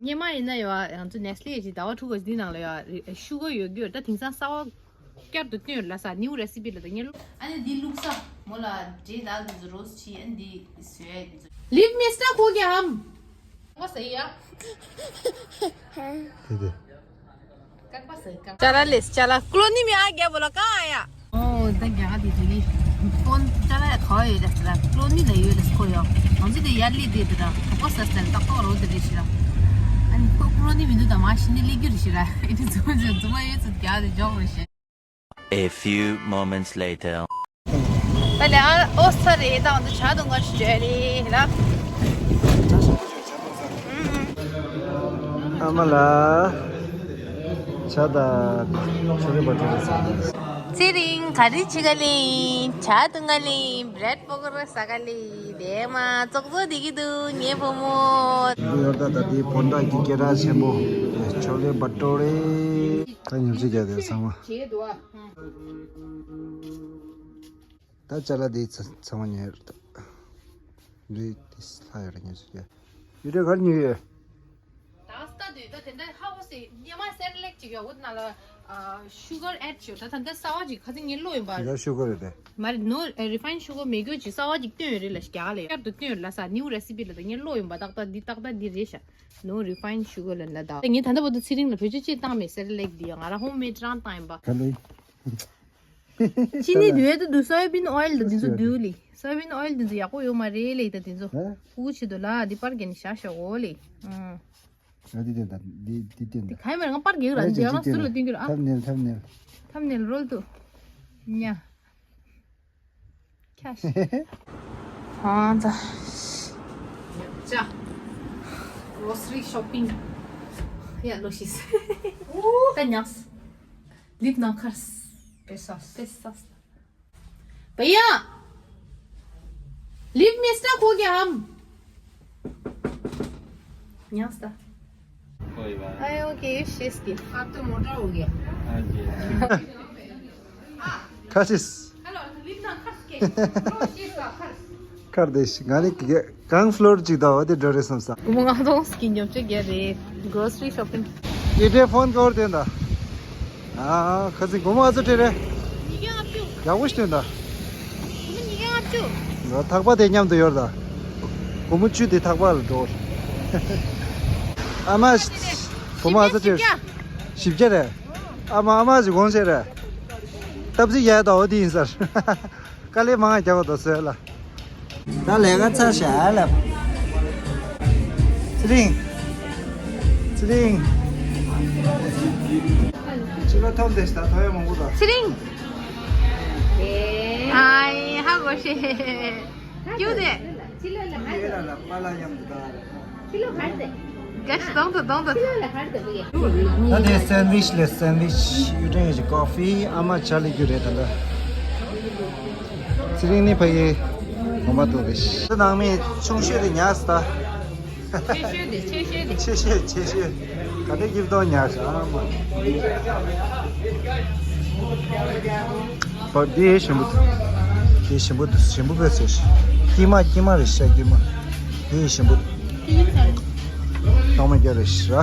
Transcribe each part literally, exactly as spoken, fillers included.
སྔོན་མ་ཡིན་ན་ཡོད་ཨ། ང་ཚོ་ནེ་སི་ལེ་ཡི་ཟླ་བ་དྲུག་གི་འདི་ནང་ལ་ཡོད་ཨ། ཤུ་གར་ཡོད་རྒྱུ་ད་དེང་སང་གསར་བ་བསྐྱར་དུ་བཏོན་ཡོད་ལ་ས་ནིའུ་རེ་སི་པི་ལ་ད་ངས་ཨ་ནི་འདི་བླུགས་ས་མོ་ལ་འབྲས་དག་དེ་ཚོ་རོ་སི་ཊི་ཨ་ནི་འདི་བཟོས་ཡ་དེ་ཚོ། Leave Mister Kogi ham. What say ya? དེ་དེ། ཅ་ལག་ལས་ཅ་ལག་ཀློ་ནི་མི་ཨ་རྒྱལ་པོ་ལ་གང་ཨ་ཡ། ཨོ་ད་རྒྱ་གར་དེ་དེ་ནི་ཕོན་ཅ་ལག་ག་བ་ཡོད་རེད་ཟེར་ལ་ཀློ་ནི་ལ་ཡོད་རེད་ཁོ་ཡོ། ང་ཚོ་དེ་ཡར་སླེབས་དེ་དེ་ར་གྲོགས་པོ་ཟེར་ཟེར་ཏག་ཏག་རོ་དེ་རེད་ཤི་ར། ཨ་ནི་ཁོ་ཀློ་ནི་མི་འདུག་ད་མ་ཤི་ནི་སླེབས་རྒྱུ་རེད་ཤི་ར། ཨེ་དེ་ཚོ་ཚོ་ཚོ་མ་ཡོད་ཚོ་རྒྱ་དེ་འཇོག་རེད་ཤི། A few moments later. ད་ལས་ཨ་ཨོ་ས་རེད་ད་ང་ཚོ་ཇ་འཐུང་ག་ཞུ་རེད་ལ། ཨ་མ་ལགས། ཇ་དང་ཆོ་ལེ་བ་ཏྲེ་རེད་ཟེར། ཚེ་རིང་ག་རེ་བྱེད་ག་ལེ། ཇ་འཐུང་ག་ལེ། བྲེད་པོ་ཀོ་ར་ཟ་ག་ལེ། བདེ་མ་ཙོག་ཙོག་བསྡད་ཀྱི་འདུག་ངའི་བུ་མོ། འདི་ཡོད་ད་ད་འདི་བོན་ཌ་གི་སྐད་གྲགས་ཆེན་པོ་ཆོ་ལེ་བ་ཏྲེ་རེད། ད་ཉམས་ཞིབ་རྒྱག་དེ་ཚང་མ། ད་ཅ་ལག་འདི་ཚ་ཚང་མ་ཉོས་རེད་ད། འདི་དེ་ལྷ་ཡོད་རེད་ཉོས་ཚུལ་ཡ། ཡུ་ཏེ་གར་ཉོས་ཡོད། ད་སྟ་དུས་ད་དེ་འདྲ་ཧ་གོ་སྲིད་སྙེ་མ་སེར་ལེགས་ཅིག་ཡོད་འོད་ན་ལ་ཤུ་གར་ཨེཌ་བྱོས་ད་ད་འདི་གསར་བ་ཅིག་ཁ་སང་ངས་ཀློག་ཡིན་པ། ད་ཤུ་གར་རེད་དེ། མ་རེད་ནོ་རི་ཕའིན་ཤུ་གར་མེད་རྒྱུ་ཅིག་གསར་བ་ཅིག་བཏོན་ཡོད་རེད་ལ་རྒྱ་གར་ལ་ཡོད། བསྐྱར་དུ་བཏོན་ཡོད་ལ་ས་ནིའུ་རེ་སི་པི་ལ་ད་ངས་ཀློག་ཡིན་པ་ཏག་ཏག་འདི་ཏག་ཏག་འདི་རེད་ཤག་ནོ་རི་ཕའིན་ཤུ་གར་ལ་ན་ད་ངས་ད་ལྟ་བར་དུ་ཚེ་རིང་ལ་བེད་སྤྱོད་ཅིག་བཏང་མེད་སེར་ལེགས་འདི་ཡང་ང་རང་ཧོམ་མེད་རང་བཏང་ཡིན་པ། ག་ལེ། ཅི་ནི་དུས་དུ་སོ་ཡ་བིན་ཨོ་ཡལ་འདི་ཚོ་དུས་ལི། སོ་ཡ་བིན་ཨོ་ཡལ་འདི་ཚོ་ཡག་པོ་ཡོད་མ་རེད་ལེ་ད་འདི་ཚོ། ཧ། ཕྲུ་གུ་ཆེད་དུ་ལ་འདི་པར་གྱི་ནི་ཤ་ཤ་འོ་ལེ། ཨང་། ཨ་འདི་དེ་འདྲ་འདི་འདི་དེ་འདྲ། ག་ཡི་མ་རེད་ང་པར་གྱི་ར་འདི་ཡང་ང་སུ་ལ་སྟོན་གྱི་ར་ཨ། ཐབ་ནེལ་ཐབ་ནེལ། ཐབ་ནེལ་རོལ་དུ། ཉ། ཁྱ་ཤི། ཨང་ཙ། ཅ། Grocery shopping. ཡ་ལོ་ཤིས། ད་ཉགས། ལིབ་ནང་ཁར། Pesos. Pesos. भैया, live mister खो गया हम। ཉགས་ད། कोई बात अरे ओके, ये शीश की। अब तो मोटा हो गया। हाँ जी। ཁ་ཤིས། हेलो, लिव नॉन खर्च के। नो, शीश का खर्च। ཁར་དེ་ཤི་ང་ནི་གང་ཕློར་ཅིག་ད་བ་དེ་འགྲོ་རེད་བསམ་ས། ངོ་མ་ང་ཚོ་སྐྱིད་ཉོབ་ཅིག་རྒྱ་རེད། Grocery shopping. ཡེ་ཏེ་ཕོན་ཀོར་དེ་འདྲ། ཨ་ཁ་སི་སྒོར་མོ་ཨ་ཙི་སྤྲད་རེད། ཉིས་བརྒྱ་ལྔ་བཅུ། ཡག་པོ་ཞིག་སྟོན་ད། སྒོར་མོ་ཉིས་བརྒྱ་ལྔ་བཅུ། ང་ཐག་པ་དེ་མཉམ་དུ་ཡོད་ད། སྒོར་མོ་བཅུ་དེ་ཐག་པ་ལ་འགྲོ། ཨ་མ། སྒོར་མོ་ཨ་ཙི་སྤྲད། བཞི་བརྒྱ་རེད། ཨ་མ་ཨ་མ་ཞིག་དགོངས་བྱས་རེད། སྟབས་ཚིག་ཡག་ད་འོ་དེ་ཡིན་ས་རེད། དཀའ་ལས་མང་རྒྱག་དགོས་དོ་བཟོས་ལ། ད་ལས་ཀ་ཚར་ཤག་ལབ། ཚེ་རིང་། ཚེ་རིང་། ཕྱི་ལོ་ཐོབ་བསྡད་ཤག་ད་ཐོ་ཡ་མང་པོ་དང་། ཚེ་རིང་། ཨའི་ཧ་གོ་ཤེས། ཀྱུ་དེ། ཁྱི་ལོ་ལ་ཧར་དུ། ཁྱི་ལོ་ཧར་དུ། ག་ཞིག་གཏོང་དུ་གཏོང་དུ། ཁྱི་ལོ་ལ་ཧར་དུ་བུ་གེ། ད་དེ་སེན་ཝིཆ་ལས་སེན་ཝིཆ་ཡུ་ཀྲེན་གྱི་ཀོ་ཕི་ཨ་མ་ཆ་ལི་རྒྱུ་རེད་ད་ལ། ཚེ་རིང་ནི་ཕ་གི་ངོ་མ་ཏོ་རེད། ད་ནང་མི་ཆུང་ཤོས་དེ་ཉག་སི་ད། ཆེ་ཤོས་དེ་ཆེ་ཤོས་དེ། ཆེ་ཤོས་ཆེ་ཤོས། ག་ནས་སྐྱིད་གཏོང་ཉག་སི་ཨ་མ། པ་འདི་ཞིམ་པོ་འདུག་འདི་ཞིམ་པོ་འདུག་ཞིམ་པོ་བས་ཟེར་ཞིག་ཀྱི་མ་ཀྱི་མ་རེད་ཤག་ཀྱི་མ། འདི་ཞིམ་པོ་འདུག་ཐོག་མ་རྒྱ་རེད་ཤག་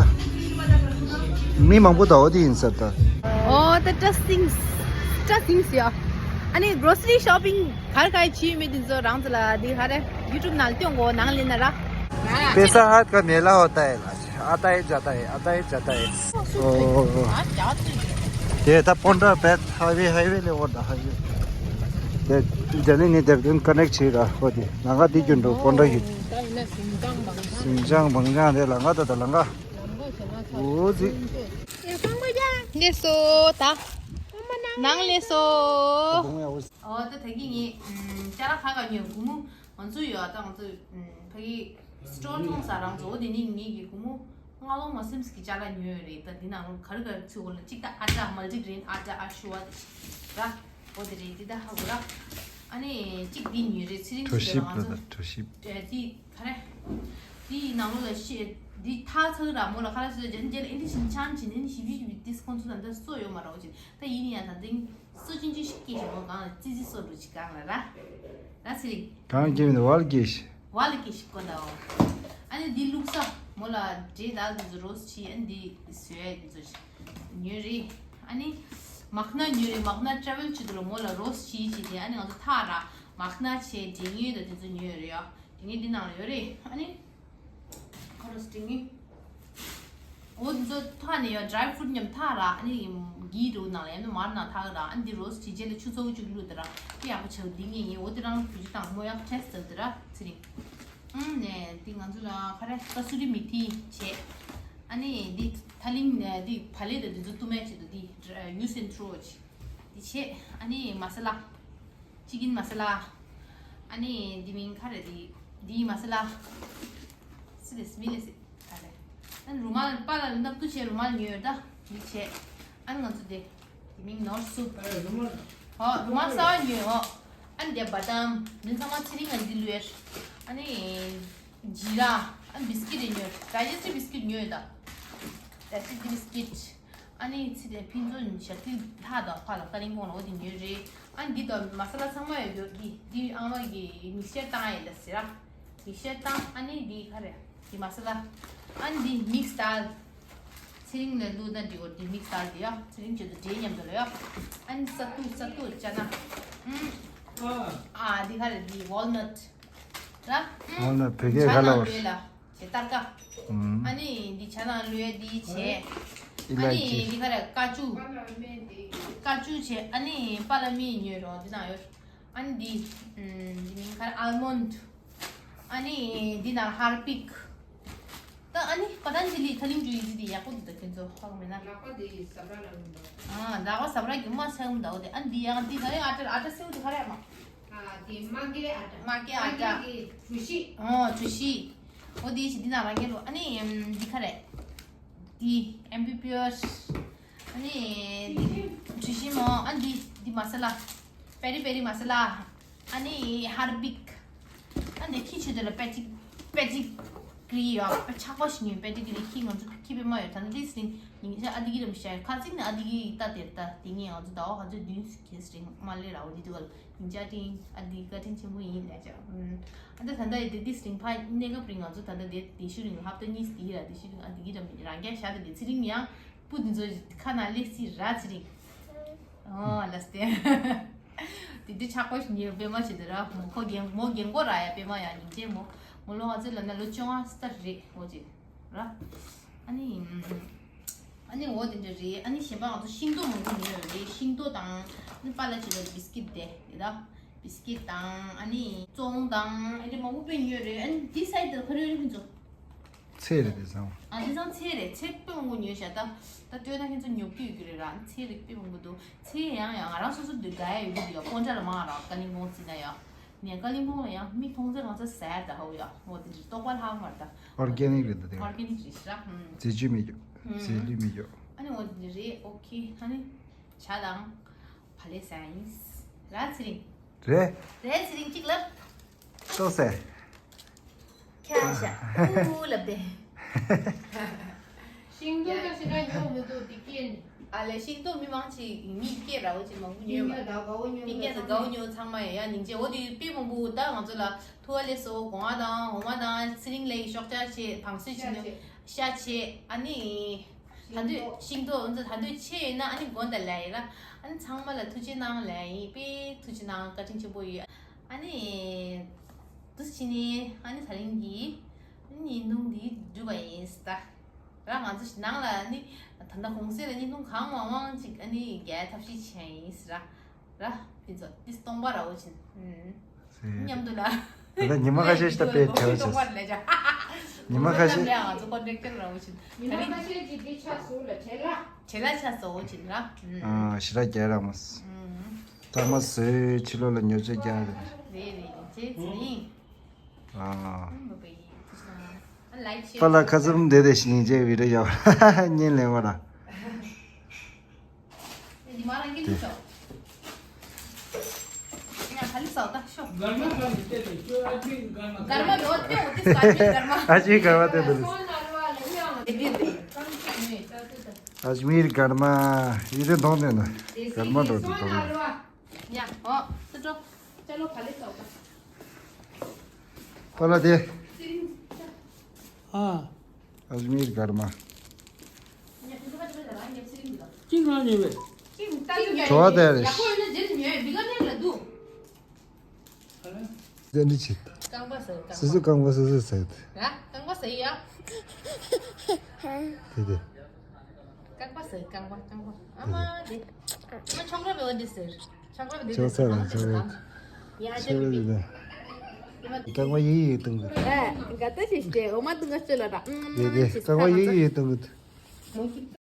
མི་མང་པོ་ད་འོ་འདི་ཡིན་ས་ད། ཨོ་ད་བཀྲ་ཤིས་བཀྲ་ཤིས་ཡ། ཨ་ནི་grocery shopping གར་གར་བྱས་མེད་དེ་ཚོ་རང་ཚོ་ལ་འདི་ག་རེ་YouTube ནང་སྟོན་གོ་ནང་ལེན་ན་ར། पैसा हाथ का मैला होता है ཨ་ཏའི་ཇ་ཏའི་ཨ་ཏའི་ཇ་ཏའི། ཨོ། དེ་ད་པོན་ཏྲ་བེད་ཧའི་ཝེ་ཧའི་ཝེ་ལས་འོར་ད་ཧའི་ཝེ། དེ་ལྡི་ལི་ནས་དེབ་ཀུན་ཀ་ནེག་བྱེད་ར་ཧོ་དེ་ལང་ཀ་དེ་རྒྱུན་འགྲོ་པོན་ཏྲ་ཡོད། ཟིང་ཆང་བང་ཆང་དེ་ལང་ཀ་ད་ད་ལང་ཀ། འོ་ཟི། ལེ་སོ་ད། ནང་ལེ་སོ། ཨོ་ད་ད་གི་ངས་ཅ་ལག་ཁ་ཁ་ཉོས་གུ་མུ་ང་ཚོ་ཡོད་ད་ང་ཚོ་ཕ་གི་སི་ཊོར་མཐོང་ས་རང་ཚོ་འོ་དེ་ནི་ངེད་ཀྱི་སྒོར་མོ་ལྔ་ལོང་མ་སེམས་ཀྱི་ཅ་ལག་ཉོས་ཡོད་རེད། ད་འདི་ནང་ལོ་ག་རེ་ག་རེ་ཚུད་གོ་ལ་གཅིག་ད་ཨ་ཏྲ་མལ་ཊི་གྷི་རེན་ཨ་ཏྲ་ཨ་ཤུ་བ་དེ་ར་འོ་དེ་རེད། འདི་ད་ཧ་གོ་ར། ཨ་ནི་གཅིག་འདི་ཉོས་རེད། ཚེ་རིང་ཚོ་ལ་ང་ཚོ་གྲོ་ཞིབ་འདི་ག་རེ་འདི་ནང་ལོ་ལ་ཤེས་འདི་ཐག་ཚག་ར་མོ་ལ་ཁ་ལ་ཚོ་རྒྱ་རྒྱ་ལ་ཨིན་ལི་ཤིན་ཆང་བྱིན་ནི་ཞིབ་ཞིབ་ཏིས་ཁོང་ཚོ་ད་འདི་སོ་ཡོད་མ་ར་འོ་ཅིག་ད་ཡིན་ཡང་ད་འདི། སུ་ཅིན་ཅིན་ཞིག་སྐྱེས་ཤིང་མོ་གང་ལ་ཙི་ཙི་སོ་འགྲོ་ཅིག་གང་ལ་ར། ར་ཚེ་རིང་། གང་སྐྱེས་མིན་བལ་སྐྱེས་ཤིག་བལ་སྐྱེས་ཤིག་གོ་ད་འོ། ཨ་ནི་འདི་བླུགས་ས། མོ་ལ་འདྲེ་དག་དེ་ཚོ་རོ་སི་ཊི་ཨ་ནི་འདི་བཟོས་དེ་ཚོ་ཉོས་རེད། ཨ་ནི་མ་ཁ་ན་ཉོས་རེད། མ་ཁ་ན་ཊ་རེ་ཝལ་བྱེད་དུས་ལ་མོ་ལ་རོ་སི་ཊི་བྱས་ཏེ། ཨ་ནི་ང་ཚོ་ཐག་ར་མ་ཁ་ན་བྱས་འབྲས་ཉོས་དང་དེ་ཚོ་ཉོས་རེད་ཡ། འབྲས་ཉོས་འདི་ནང་ལ་ཡོད་རེད། ཨ་ནི་ཁ་རོ་སི་འབྲས་ཉོས། འོ་དེ་ཚོ་ཐག་ནས་ཡ་ཌ་རའི་ཕུ་རུ་ཊི་མཉམ་ཐག་ར། ཨ་ནི་གི་རུ་ནང་ལ་ཡ་ནི་མར་ནང་ཐག་ར། ཨ་ནི་འདི་རོ་སི་ཊི་རྗེས་ལ་ཆུ་ཚོད་བཅུ་བླུགས་དེ་ར། དེ་ཡག་པོ་ཆགས་འདི་ངས་ཡིན། འོ་དེ་རང་བུ་ཅི་དང་མོ་ཡག་ཊེ་སི་ཊི་བྱས་དེ་ར་ཚེ་རིང་། ཨང་ནས་འདི་ང་ཚོ་ལ་ཁ་རེ་ཀ་སུ་རི་མི་ཐི་བྱས། ཨ་ནི་འདི་ཐ་ལིང་ནས་འདི་བག་ལེབ་དང་འདི་ཚོ་བཏུ་མེད་ཆེད་དུ་འདི་ཡུ་སི་ཨེན་ཐྲོ་བྱས། འདི་བྱས། ཨ་ནི་མ་ས་ལ། ཅི་ཀིན་མ་ས་ལ། ཨ་ནི་འདི་མིང་ཁ་རེ་འདི་འདི་མ་ས་ལ། སི་ལེ་སི་མི་ལེ་སི་ཨ་རེ། ཨ་ནི་རུ་མལ་པཱ་ལགས་ལ་ནག་ཏུ་བྱས་རུ་མལ་ཉོས་ད་འདི་བྱས། ཨ་ནི་ང་ཚོ་འདི་འདི་མིང་ནོར་སུ། ཨ་རེ་རུ་མལ། ཧོ་རུ་མལ་གསར་པ་ཉོས་ཧོ། ཨ་ནི་འདི་བ་དམ་འདི་ཚང་མ་ཚེ་རིང་ང་འདི་ལོས། ཨ་ནི་ཇི་ར། ཨ་ནི་བིས་ཀིཊ་རེ་ཉོས། ཌའི་ཇེ་སི་ཊིབ་བིས་ཀིཊ་ཉོས་ད། ཌའི་ཇེ་སི་ཊིབ་བིས་ཀིཊ། ཨ་ནི་ཚེ་དེ་ཕན་ཚུན་ཞབས་ཕྱི་ལྷག་དང་ཕ་ལ་ཀ་ལིང་པོང་ལ་འོ་དེ་ཉོས་རེད། ཨ་ནི་འདི་དང་མ་ས་ལ་ཚང་མ་ཡོད་རྒྱུ་འདི་འདི་ཨང་བ་གི་མིག་སར་བཏང་ཡིན་ལ་ཟེར་ར། མིག་སར་བཏང་། ཨ་ནི་འདི་ག་རེ་འདི་མ་ས་ལ། ཨ་ནི་འདི་མིག་སི་དཱལ། ཚེ་རིང་ལ་བླུགས་ན་འགྲིག་གོ། འདི་མིག་སི་དཱལ་འདི་ཡ་ཚེ་རིང་ཆེད་དུ་འབྲས་མཉམ་དུ་ལ་ཡ། ཨ་ནི་ས་ཏུ་ས་ཏུ་ཅ་ན། ཨ་འདི་ག་རེ་འདི་ཝོལ་ནཊ། ར། ཨང་། ཝོལ་ནཊ་བོད་སྐད་ག་ལ་བར། ཇ་ནང་ལོས་ལ། ཇ་སྟར་ཀ། ཨང་། ཨ་ནི་འདི་ཇ་ནང་ལོས་འདི་བྱས། ཨི་ལ་ཅི། ཨ་ནི་འདི་ག་རེ་ཀ་ཅུ། ཀ་ཅུ་བྱས། ཨ་ནི་པཱ་ལགས་མི་ཉོས་རོགས་འདི་ནང་ཡོད། ཨ་ནི་འདི་འདི་མིང་ག་རེ་ཨལ་མོན་ཌི། ཨ་ནི་འདི་ནང་ཧར་པིག་ད་ཨ་ནི་པ་ཏན་ཇི་ལི་ཐ་ལིང་ཇུ་ཡི་ཟི་འདི་ཡག་པོ་འདུག་ད་ཁྱོད་ཚོ་ཧ་གོ་མེད་ན། ལག་པ་འདི་ཟ་བྲ་ལ་མི་འདུག་ཨ་ལག་པ་ཟ་བྲ་གི་མ་ཚང་འདུག་དེ། ཨ་འདི་ཡང་འདི་ག་རེ་ཨ་ཏྲ་ཨ་ཏྲ་སེའུ་འདི་ག་རེ་མ། ཨ་དེ་མ་གི་ཨ་ཏྲ། མ་གི་ཨ་ཏྲ། མ་གི་གི་གྲུ་བཞི། ཨོ་གྲུ་བཞི། ཨོ་དེ་ཞིག་འདི་ནང་རང་གི་ལོ། ཨ་ནི་འདི་ག་རེ། འདི་ཨེམ་བི་པི་ཨེས། ཨ་ནི་འདི་གྲུ་བཞི་མོ། ཨ་འདི་འདི་མ་ས་ལ། པེ་རི་པེ་རི་མ་ས་ལ། ཨ་ནི་ཧར་པིག་ཨ་འདི་ཁྱི་ཆུ་དེ་ལ་པེ་ཏི་པེ་ཏི་གི་རི་ཡོད། པེ་ཆག་པ་ཞིག་ཉོས། པེ་ཏི་གི་རི་ཁྱི་ང་ཚོ་ཁྱི་པེ་མ་ཡོད། ད་ནི་ལིས་རིང་ཉིན་ཤ་ཨ་དི་གི་རམ་ཤ་ཁ་ཚིག་ནི་ཨ་དི་གི་ད་དེར་ད་དེ་ངས་ང་ཚོ་ཟླ་བ་ག་ཚོད་བདུན་ཁྱེད་རིང་མ་ལས་ར་འོ་དི་དུ་ག་ལ་ཉིན་ཅག་ཏིང་ཨ་དི་བཀའ་དྲིན་ཆེན་པོ་ཡིན་ལས་ཅག་ཨ་ད་ད་ད་དེ་ལིས་རིང་ཕ་གནས་སྐབས་རིང་ང་ཚོ་ད་ད་དེ་དེ་ཤུ་རིང་ཧབ་ཏ་གཉིས་དེ་ར་དེ་ཤུ་རིང་ཨ་དི་གི་རམ་རང་རྒྱ་ཤ་ད་དེ་ཚེ་རིང་ཡང་སྤུ་དེ་ཚོ་ཁ་ན་ལེགས་སི་ར་ཚེ་རིང་། ཨོ་ལ་སྟེ། དེ་དུས་ཆག་པ་ཞིག་ཉེ་པེ་མ་བྱེད་དེ་ར། མོ་ཁོ་རྒན་མོ་རྒན་གོ་ར་ཡ་པེ་མ་ཡ་ཉིན་ཅེ་མོ་མོ་ལོ་ང་ཚོའི་ལ་ན་ལོ་བཅོ་ལྔ་སྟར་རེད་འོ་ཅེ་ར། ཨ་ནི་ཨ་ནི་འོ་དེ་འདྲ་རེད། ཨ་ནི་གཞན་པ་ང་ཚོ་ཤིང་ཏོག་མང་པོ་ཉོས་ཡོད་རེད། ཤིང་ཏོག་དང་ཨ་ནི་པཱ་ལགས་ཀྱི་ལ་བིས་ཀིཊ་དེ་རེད་ད། བིས་ཀིཊ་དང་ཨ་ནི་བཙོང་དང་ཨ་ནི་མང་པོ་དཔེ་ཉོས་རེད། ཨ་ནི་དེ་སའི་དེ་ཁ་རེ་རེ་ཁོ་ཚོ། ཚེ་རེད་དེ་བཟང་བ། ཨ་དེ་ཚང་ཚེ་རེད། ཚེ་དཔེ་མང་པོ་ཉོས་ཤག་ད། ད་ལྟོས་ན་ཁྱེད་ཚོ་ཉོ་རྒྱུ་ཡོད་ཀྱི་རེད་ར། ཚེ་རིགས་དཔེ་མང་པོ་འདུག་ཚེ་ཡང་ཡང་ང་རང་སོ་སོ་འདི་དགའ་ཡ་ཡོད་ཀྱི་འདུག་ཡ། ཀོན་ཏྲ་ལ་མང་ར་ཀ་ལིང་ཀོང་རྩིས་ན་ཡ། ངས་ཀ་ལིང་ཀོང་ལ་ཡང་མི་མཐོང་ཚེ་རང་ཚ་ཟ་ཡ་ད་ཧ་ཡ། འོ་དེ་འདྲ་རྟོག་པ་ལྷག་མ་རེད་ད། ཨོར་གེ་ནིག་རེད་འདུག་དེ། ཨོར་གེ་ནིག་རེད་ཤག་ཧུམ། རྫས་བཅུད་མེད་རྒྱུ། ཧུམ། རྫས་ལུད་མེད་རྒྱུ། ཨ་ནི་འོ་དེ་རེད། ཨོ་ཁེ། ཨ་ནི་ཇ་དང་བག་ལེབ་ཟ་ཡིན་ར་ཚེ་རིང་། རེད། རེད་ཚེ་རིང་གཅིག་ལབ། ཏོག་ཙམ། ཁྱ་ཤ། ཨུ་ལབ་སྟེ། ཤིང་ཏོག་ད་ཞེ་དྲག་ཉོ་མི་འདུག་དེ་སྐྱེས་ནས། ཨ་ལས་ཤིང་ཏོག་མི་མང་ཆེ་མི་སྐྱེ་ར་འོ་ཆེ་མང་པོ་ཉོས་མ། མི་སྐྱེ་ད་དགའ་བོ་ཉོ་མི་སྐྱེ་ད་དགའ་བོ་ཉོ་ཚང་མ་ཡ་ཡ་ཉིན་ཅེ་འོ་དེ་དཔེ་མང་པོ་ད་ང་ཚོ་ལ་ཐུ་བ་ལེ་སོ་གོང་ཨ་དང་འོ་མ་དང་ཚེ་རིང་ལེ་ཡི་ཤོག་ཆ་ཆེ་བང་སོས་ཆེ་ནོ་ཤ་ཆེ་ཨ་ནི། ད་དུས་ཤིང་ཏོག་ང་ཚོ་ད་དུས་ཆེ་ཡོད་ན་ཨ་ནི་དགོན་དང་ལས་ཡིན་ལ། ཨ་ནི་ཚང་མ་ལ་ཐུགས་རྗེ་གནང་ལས་ཡིན། དཔེ་ཐུགས་རྗེ་གནང་། བཀའ་དྲིན་ཆེན་པོ་ཡོད། ཨ་ནི་དུས་ཕྱིན་ནས་ཨ་ནི་ད་རིང་གི་བརྙན་ཐུང་འདི་འགྲུབ་པ་ཡིན་ད། ར་ང་ཚོ་ནང་ལ་ཨ་ནི་ད་ལྟ་གོང་གསལ་ལ་བརྙན་ཐུང་གང་མང་མང་ཅིག་ཨ་ནི་རྒྱལ་ཐབས་ཤེས་བྱས་ཡིན་ཟེར་ར། ར། དེ་ཚོ་ཏིས་སྟོང་པ་ར་འོ་ཆེན། ཨུམ། མཉམ་དུ་ལ། ད་ལྟ་ཉི་མ་ཁ་ཤས་ཤིག་ད་དཔེ་བྲེལ་བ་ཆགས་སོང་། ཉི་མ་ཁ་ཤས། ང་ཚོ་ཀོན་ཊེག་ཊར་ར་འོ་ཆེན། ཉི་མ་ཁ་ཤས་ཀྱི་འདི་ཆགས་སོང་ལ་བྲེལ་ལ། བྲེལ་ལ་ཆགས་སོང་འོ་ཆེན་ར། ཨུམ། ཨ་ཞེ་དྲག་རྒྱལ་ར་མོ། ཨུམ། ད་མ་བཟོས་ཕྱི་ལོགས་ལ་ཉོ་ཆ་རྒྱག་རེད། རེད་རེད་རེད་ཚེ་ཚེ་རིང་། ཨ། ཨུམ་བ་བ་ཡིན། ཨ་ལའིག་ཤེར། པཱ་ལགས་ཁ་ཙུམ་བསྡད་དེ་ཞིང་ཆེ་བི་ཌི་ཡོ་ཡོད་པ་བརྙན་ལེན་པ་ར། ཉི་མ་རང་གི་ལུས་ཤོག་ཡང་ག་ལི་ཟའོ་ད་ཤོག་གར་མ་འགྲོ་དེ་འོ་དེ་ས་ཨ་ཅིག་གར་མ། ཨ་ཅིག་གར་མ་དེ་འདུག་དེ་དེ་དེ། ཨ་ཇ་མིར་གར་མ། ཡི་དེ་གདོང་དེ་འདུག་གར་མ་འགྲོ་དེ་གདོང་དེ། ཡ་ཨོ་སི་ཏྲོ། ཅ་ལོ་ག་ལི་ཟའོ་ད། པཱ་ལགས་དེ། ཨ། ཨ་ཟི་མིར་གར་མ། གཅིག་ལ་ཉེ་བས། བྲོ་བ་དེ་རེད། ཅན་འདི་ཆེ། སུ་སུ་རྐང་པ་སུ་སུ་ཟེར། ར་རྐང་པ་ཟེར་ཡ། དེ་དེ། རྐང་པ་ཟེར་རྐང་པ་རྐང་པ་ཨ་མ་དེ། ཨ་མ་ཆོག་ར་བེ་བ་འདི་ཟེར། ཆོག་ར་བེ་འདི་ཆོག་ས་ར་ཆོག་ར། ཡ་ཆོག་ར་འདི་ད། རྐང་པ་ཡི་ཡི་གཏོང་གི། ར་ག་ཏ་ཞིག་སྟེ་འོ་མ་དུང་ག་ཅོ་ལ་ར། དེ་དེ་རྐང་པ་ཡི་ཡི་གཏོང་གི།